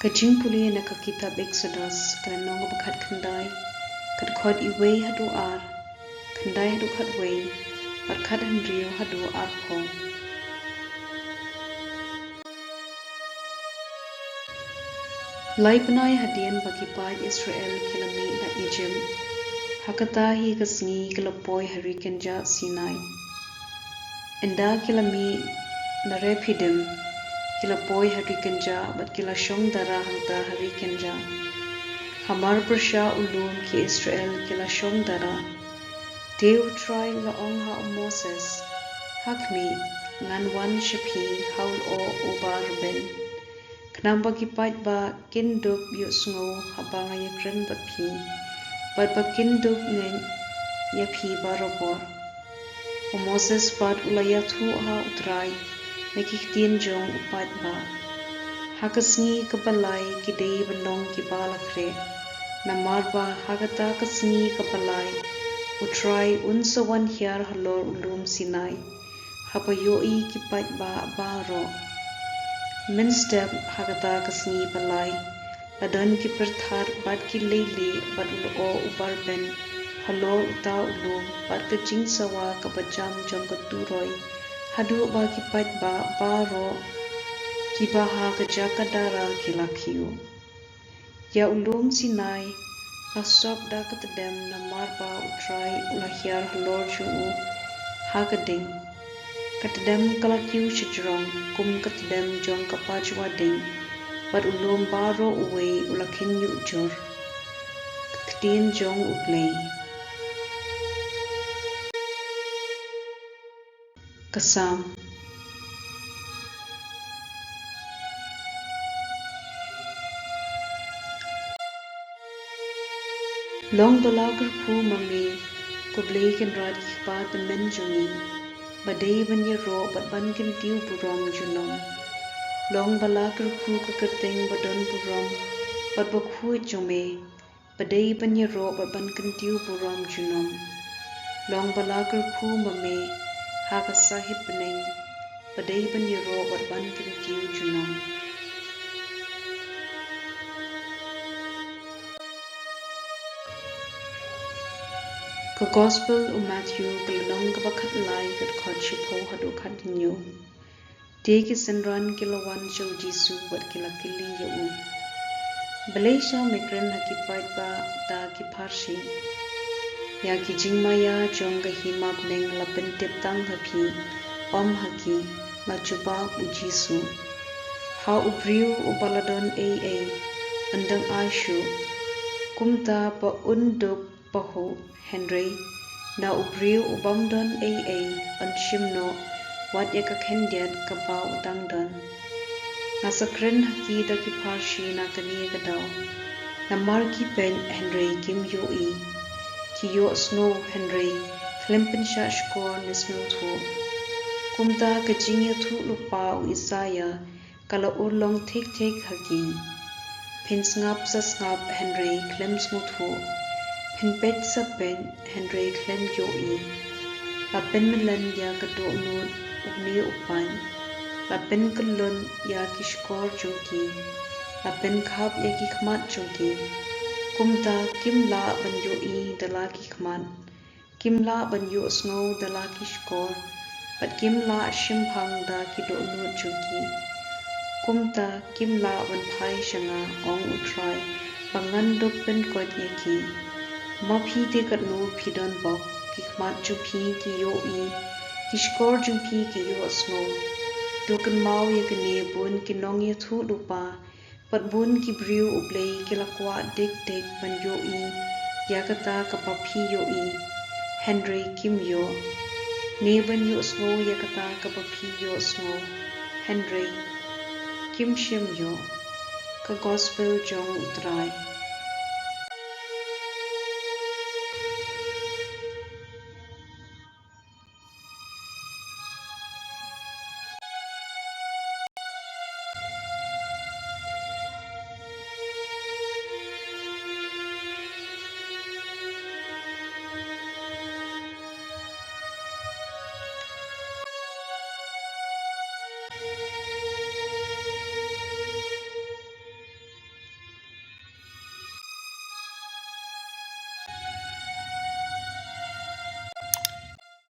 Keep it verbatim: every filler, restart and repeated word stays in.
Ka jingpule na ka kitab Exodus, ka lynnong kaba khatkhyndai, ka dkhot iwei haduh ar, khyndai haduh khatwei, bad khathynriew haduh arphew. Lai bnai hadien ba ki paid Israel ki la mih na Ijipt, ha kata hi ka sngi ki la poi ha ri kynjah Sinai. Ynda ki la mih na Rephidim, ki la poi ha ri kynjah bad ki la shong dara hangta ha ri kynjah. Hamar pyrshah u lum ki Israel ki la shong dara. Te U Trai u la ong ha u Moses, ha khmih, ngan wan sha phi ha u lyoh uba rben. Khnang ba ki paidbah kin dup ïohsngew haba nga ïakren bad phi, bad ba kin dup ngeit ïa phi barabor. U Moses pat u la ïathuh ha U Trai na ki ktien jong u paidbah. Ha ka sngi kaba lai ki dei ban long kiba la khreh, namar ba ha kata ka sngi kaba lai U Trai un sa wan hiar halor u lum Sinai, haba ïohi ki paidbah baroh. Mynstep ha kata ka sngi ba lai, la don ki pyrthat bad ki leilieh bad u lyoh uba rben halor uta u lum bad ka jingsawa kaba jam jong ka turoi, haduh ba ki paidbah baroh kiba ha ka jaka dara ki la khih. Ïa u lum Sinai la sop da ka tdem namar ba U Trai u la hiar halor jong u ha ka ding. Ka tdem ka la kiew shajrong kum ka tdem jong ka pajwa ding, bad u lum baroh uwei u la khynñiuh jur. Ka ktien jong U Blei. Ka Salm. Long ba la kyrkhu ma me, ko Blei Kynrad ki kpa tymmen jong ngi, ba dei ban ïaroh bad ban kyntiew burom junom. Long ba la kyrkhu ka kyrteng ba don burom bad ba khuid jong me, ba dei ban ïaroh bad ban kyntiew burom junom. Long ba la kyrkhu ma me ha ka sahit bneng, ba dei ban ïaroh bad ban kyntiew junom. Ka Gospel u Matthew, ka lynnong kaba khatlai, ka dkhot shiphew haduh khathynñiew. Te ki synran ki la wan sha u Jisu bad ki la kylli ïa u, balei sha me kren ha ki paidbah da ki pharshi? Ïa ki jingmaïa jong ka hima bneng la pyntip tang ha phi, ym ha ki, la jubab u Jisu. Ha u briew uba la don ei ei, un dang ai shuh, kumta ba un dup pahuh, hynrei na u briew u bym don ei ei, un shim noh wat ïa ka khyndiat kaba u dang don. Nga sa kren ha ki da ki pharshi na kane ka daw, namar ki peit hynrei kim ïohi, ki ïohsngew hynrei khlem pynshah shkor ne sngewthuh. Kumta ka jingïathuh lypa u Isaïah ka la urlong thik thik ha ki. Phin sngap sa sngap hynrei khlem sngewthuh. Phin peit sa peit hynrei khlem ïohi. La pynmlien ïa ka dohnud u mei u paiñ. La pynkyllon ïa ki shkor jong ki. La pynkhap ïa ki khmat jong ki. Kumta kim lah ban ïohi da la ki khmat. Kim lah ban ïohsngew da la ki shkor, bad kim lah shemphang da ki dohnud jong ki. Kumta kim lah ban phai sha nga, ong U Trai, ba ngan dup pynkoit ïa ki. Ma phi te katno phi don bok, ki khmat jong phi ki ïohi, ki shkor jong phi ki ïohsngew. To kynmaw ïa kane, bun ki nongïathuhlypa bad bun ki briew U Blei ki la kwah dik dik ban ïohi ïa kata kaba phi ïohi, hynrei kim ïoh, ne ban ïohsngew ïa kata kaba phi ïohsngew, hynrei kim shym ïoh. Ka Gospel jong U Trai.